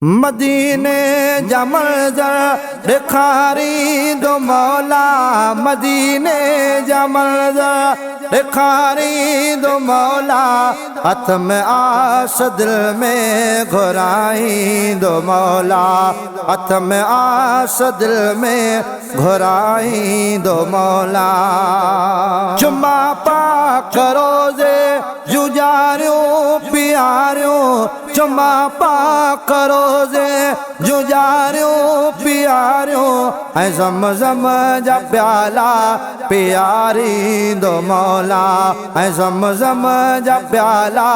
मदीने जा मंज़र ॾेखारींदो मौला, मदीने जा मंज़र ॾेखारींदो मौला, हथ में आस दिल में घुराईंदो मौला, हथ में आस दिल में घुराईंदो मौला। चुमा पाक रोज़े जुजारियूं पियारियूं, चुमा पाक रोज़े जुजारियूं पियारियूं, ऐं ज़म ज़म जा प्याला पियारींदो मौला, ऐं ज़म ज़म जा प्याला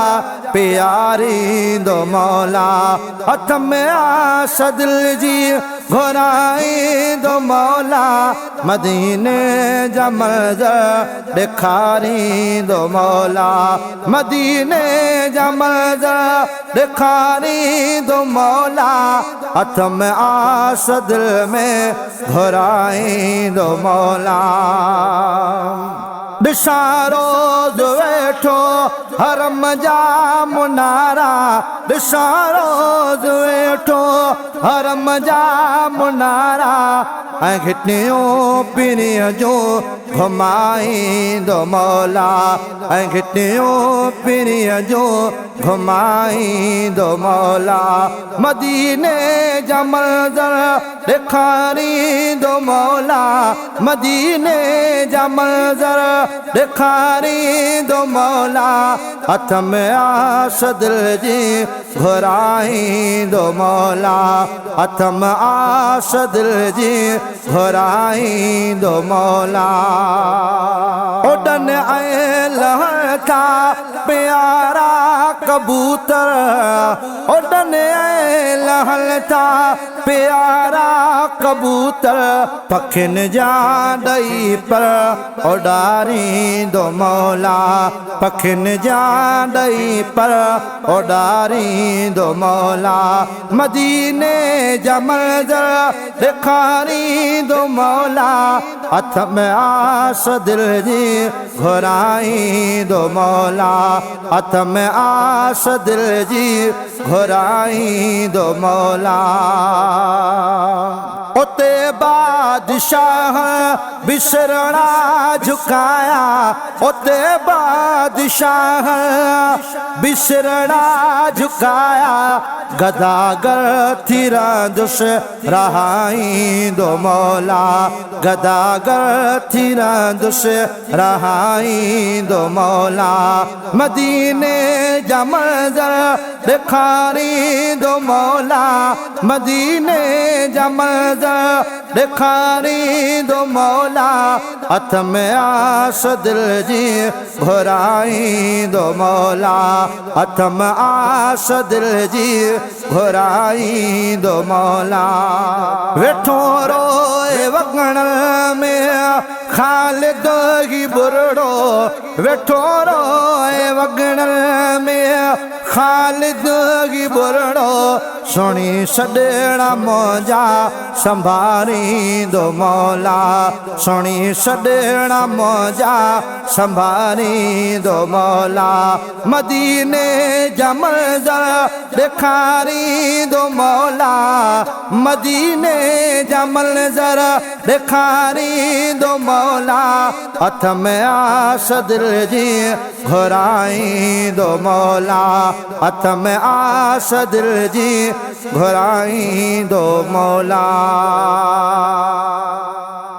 पियारींदो मौला। हथ में आस दिल जी घुराईंदो मौला, मदीने जा मंज़र ॾेखारींदो मौला, मदीने जा मंज़र ॾेखारींदो मौला, हथ में आस दिल में घुराईंदो मौला। ॾिसां रोज़ वेठो हरम जा मुनारा, ॾिसां रोज़ वेठो हरम जा मुनारा, ऐं घिटियूं पीरीअ जो घुमाईंदो मौला, ऐं घिटियूं पीरीअ जो घुमाईंदो मौला। मदीने जा मंज़र ॾेखारींदो मौला, मदीने जा मंज़र ॾेखारींदो मौला, हथ में आस दिल जी घुराईंदो मौला, हथ में आस दिल जी घुराईंदो मौला। उॾन ऐं लहण था प्यारा कबूतर, उॾन ऐं लहण था प्यारा कबूतर, पखियुनि जा ॾई पर उॾारींदो मौला, पखियुनि जा ॾई पर उॾारींदो मौला। मदीने जा मंज़र ॾेखारींदो मौला, हथ में आस दिल जी घुराईंदो मौला, हथ में आस दिल जी घुराईंदो मौला। उते बादशाह बिसरणा झुकाया, उते बादशाह बिसरणा झुकाया, गदागर थी रहंदुसि रहाईंदो मौला, गदागर थी रहंदुसि रहाईंदो मौला। मदीने जा मंज़र ॾेखारींदो मौला, मदीने जा मंज़र ॾेखारींदो मौला, हथ में आस दिल जी घुराईंदो मौला, हथ में आस दिल जी घुराईंदो मौला। वेठो रोए वॻण में ख़ालिद ही बुरड़ो, वेठो रोए वॻण में ख़ालिद ही बुरड़ो, सुणी सॾेड़ा मुंहिंजा संभारींदो मौला, सुणी सॾेड़ा मुंहिंजा संभारींदो मौला। मदीने जा मंज़र ॾेखारींदो मौला, मदीने जा मंज़र ॾेखारींदो मौला, हथ में आस दिल जी घुराईंदो मौला, हथ में आस दिल जी घुराईंदो मौला।